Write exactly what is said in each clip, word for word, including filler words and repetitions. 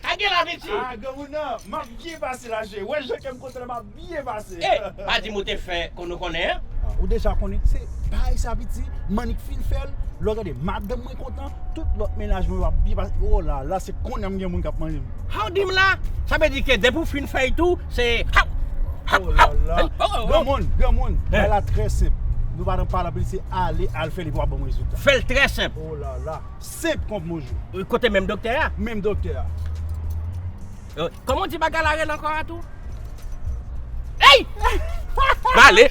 A gen la, Viti. Ah, granmoun nan, m ap byen pase la, je. Wè, jan kè m kontan, m ap byen pase. Eh, pa di m ou te fè kon nou konnen, an? Ah, ou deja konnen, se bagay sa, Viti, m annik fin fè l, lè w gade, madanm mwen kontan, tout lòt mennaj mwen yo ap byen pase. Oh la la, se kounye a m gen moun k ap manje m. Sa w di m la? Sa vle di ke depi w fin fè l tou, se haw, haw, haw. Oh la la. Oh, oh, oh. Granmoun, granmoun, bagay la trè senp. Nou pa nan pale anpil, se ale, al fè l, epi w ap ban mwen rezilta. Fè l trè senp. Oh la la. Senp kon bonjou. Kote menm doktè a? Menm doktè a. Kòman w di bagay la rele ankò a tou? Ey! M ale.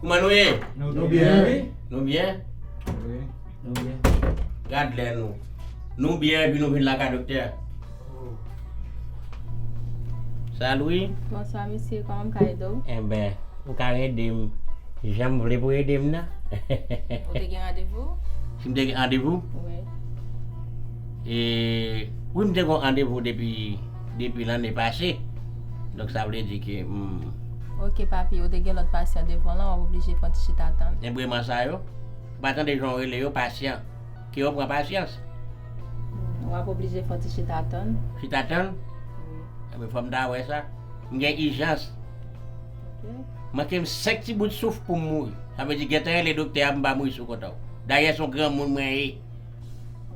Kouman nou ye? Nou byen, wi. Nou byen? Wi, nou byen. Gad lè nou. Nou byen epi nou vin lakay doktè. Salut. Bonswa, mesye. Kòman m ka ede w? Enben, ou ka ede m jan m vle pou ede m nan. Ou te gen randevou? Si m te gen randevou? Wi. E, wi, m te gen randevou depi, depi lanne pase. Donk, sa vle di ke, hmm. Ok, papi, ou te gen lòt pasyan devan w lan, w ap oblije fè yon ti chita tann. Enben, sa yo, ou pa tande jan w rele yo, pasyan. Ke yo pran pasyans. Hmm, w ap oblije fè yon ti chita tann. Chita tann? Wi. Enben, fò m ta wè sa. M gen ijans. Ok. Manke m senk ti bout souf pou m mouri. Sa vle di, gentan rele doktè a pou m pa mouri sou kont ou. Dayè, se yon granmoun mwen ye.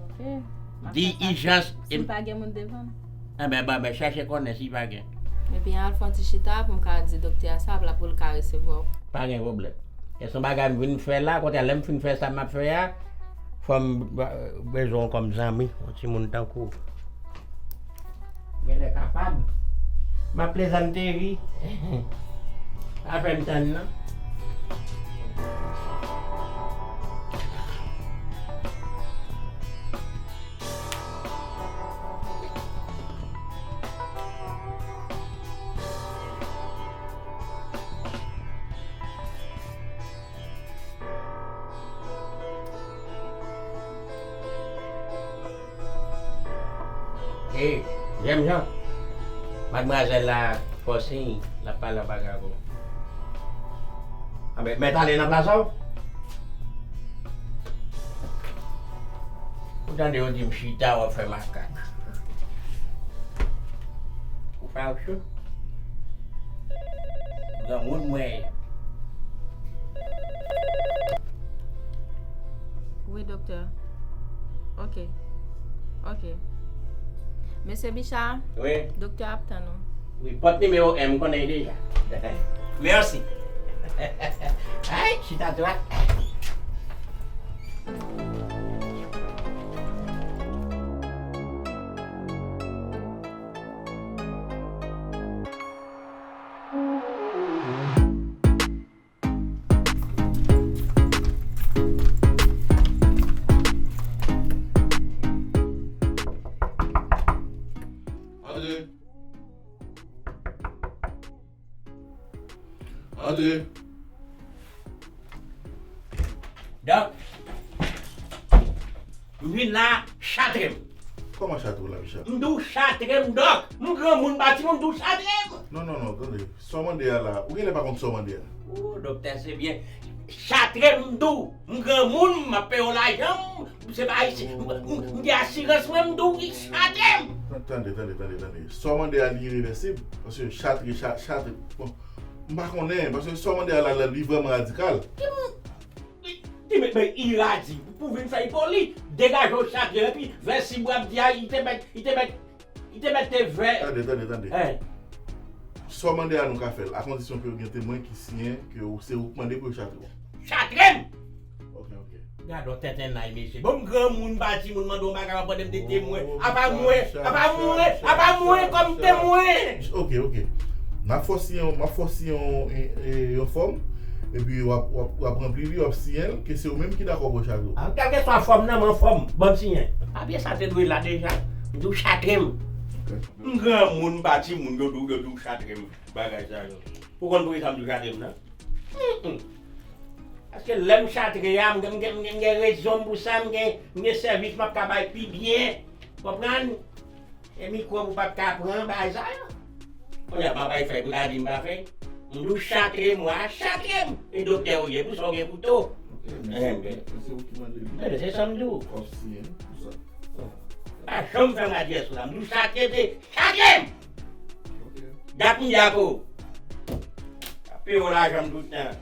Ok. Di ijans. Si pa gen moun devan l. Enben, ban, ben, chèche konnen si pa gen. Epi al fè yon ti chita pou m ka di doktè a sa, pou l ka resevwa w. Pa gen pwoblèm. E se yon bagay m vin fè la, kote a lè m fin fè sa m ap fè a, fò m, eh, bezwen w kòm zanmi, yon timoun tankou w. Genlè kapab. M ap plezante ri. Pa fè m tann non. Ey, Jèm Jan, madmwazèl la fè w siy, l ap pale yon bagay avè w. Anben, mèt ale nan plas ou. Ou tande yo di m chita, w ap fè makak. Ou pa ou cho? Granmoun mwen ye. Wi, doktè. Ok. Ok. Mesye Bicha, wi. Doktè ap tann ou. Wi, pòt nimewo en, m konnen l deja. Mèsi. Ay, chita twa. Antre. Antre. Dòk, m vin la, chatre m. Kòman chatre w la, Bicha? M di w chatre m, dòk. M granmoun, m pa timoun, m di w chatre m. Non, non, non, tande. Sa w mande a la, ou genlè pa konn sa w mande a. O, doktè, se byen. Chatre m, m di w. M granmoun, m ap peye w lajan m. Se pa isi. M, m, m gen asirans mwen, m di w, chatre m. Tande, tande, tande, tande. Sa w mande a, li irevèsib. Paske chatre, cha-, chatre. Bon, m pa konnen, paske sa w mande a la, la, li vrèman radikal. Ki m-, li, li met men iradi pou vin fè l poli. Degaje w chatre, epi vèsib w ap di a, li te mèt, li te mèt, li te mèt te vè. Tande, tande, tande. Sa w mande a nou ka fè l, akondisyon ke yo gen temwen ki siyen ke w, se ou k mande pou yo chatre w. Chatre m! Ok, ok. Gad yon tenten nay, mesye. Bon, m granmoun, m pa timoun, mande yon bagay, w ap mande m de temwen. Apa mwen, apa mwen, apa mwen kòm temwen. Ok, ok. M ap fè w siyen, m ap fè w siyen yon, e, e, yon fòm. Epi w ap, w ap, w ap ranpli li, w ap siyen l, ke se ou menm ki dakò pou yo chatre w. Ah, kèlkeswa fòm nan, m anfòm, ban m siyen. Papye sa te dwe la deja. M di w chatre m. Ok. M granmoun, m pa timoun, yo di w, yo di w chatre m. Bagay sa yo. Ou konn poukisa m di w chatre m nan? Mm, mm. Paske lè m chatre a, m gen, m gen, m gen, m gen rezon m pou sa, m gen, m gen sèvis m ap ka bay pi byen. Konprann? E mikwo pou pa t ka pran bagay sa yo. Kounye a, m ap bay fèy pou ta di m pa fèy. M di w chatre m, w a chatre m. E doktè ou ye, pou sa ou gen kouto. Ok, men se ou ki, men se ou ki mande li. Enben, se sa m di w. W ap siyen pou sa. Pa janm fè m adyès ou la. M di w chatre, se chatre m! Ok. Dat m di ak ou. Ap peye w lajan m tout tan.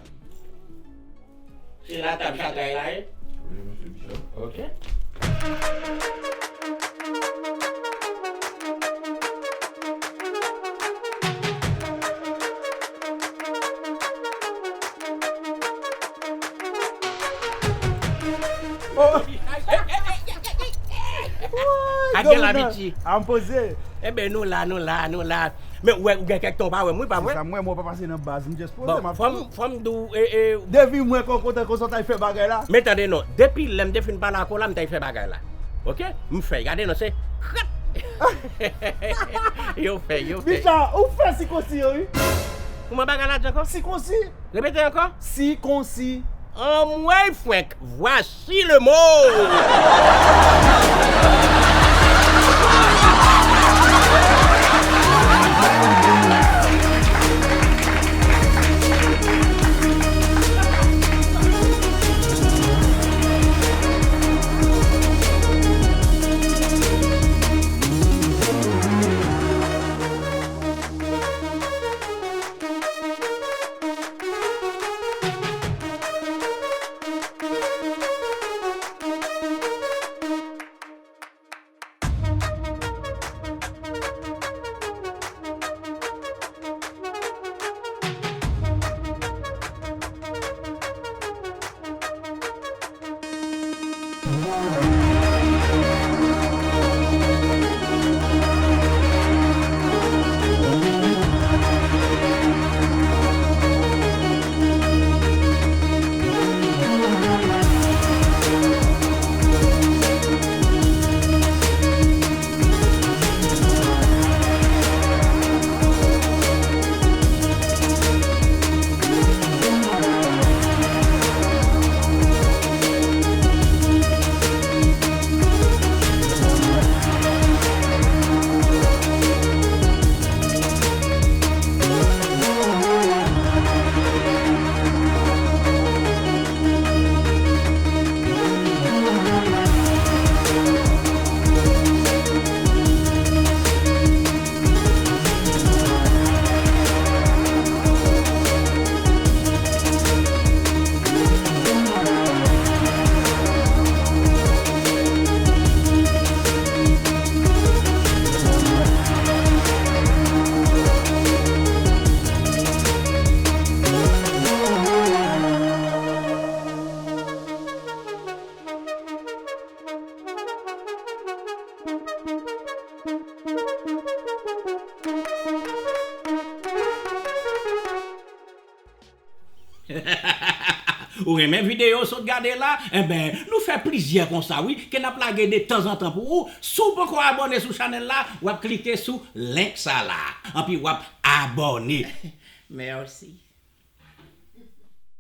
Se la tab chatray la ye? Wi, mesye Bichon. Ok. Oh. Ak gen labiti. An poze. Enben, nou la, nou la, nou la. Men ou wè, ou gen kèk tan ou pa wè m, wi, pa vre? Se sa, m wè, mwen pa pase nan baz, m just poze, m ap fè. Bon, fò m, fò m di w, e, e, depi m wè kòkòt ankò sa w t al fè bagay la. Men tande non, depi lè m te fin pale ak ou la, m t al fè bagay la. Ok? M fè, gade non, se krat! Yo fè, yo fè. Bicha, ou fè sikonsi yo, wi. Kòman bagay la di ankò? Sikonsi. Repete ankò. Sikonsi. Anmwey fwenk, voici le mot. Ou renmen videyo w sot gade la? Enben, nou fè plizyè konsa, wi, ke n ap lage de tanzantan pou ou. Si w poko abòne sou chanèl la, w ap klike sou link sa la. Anpi w ap abòne. Mèsi.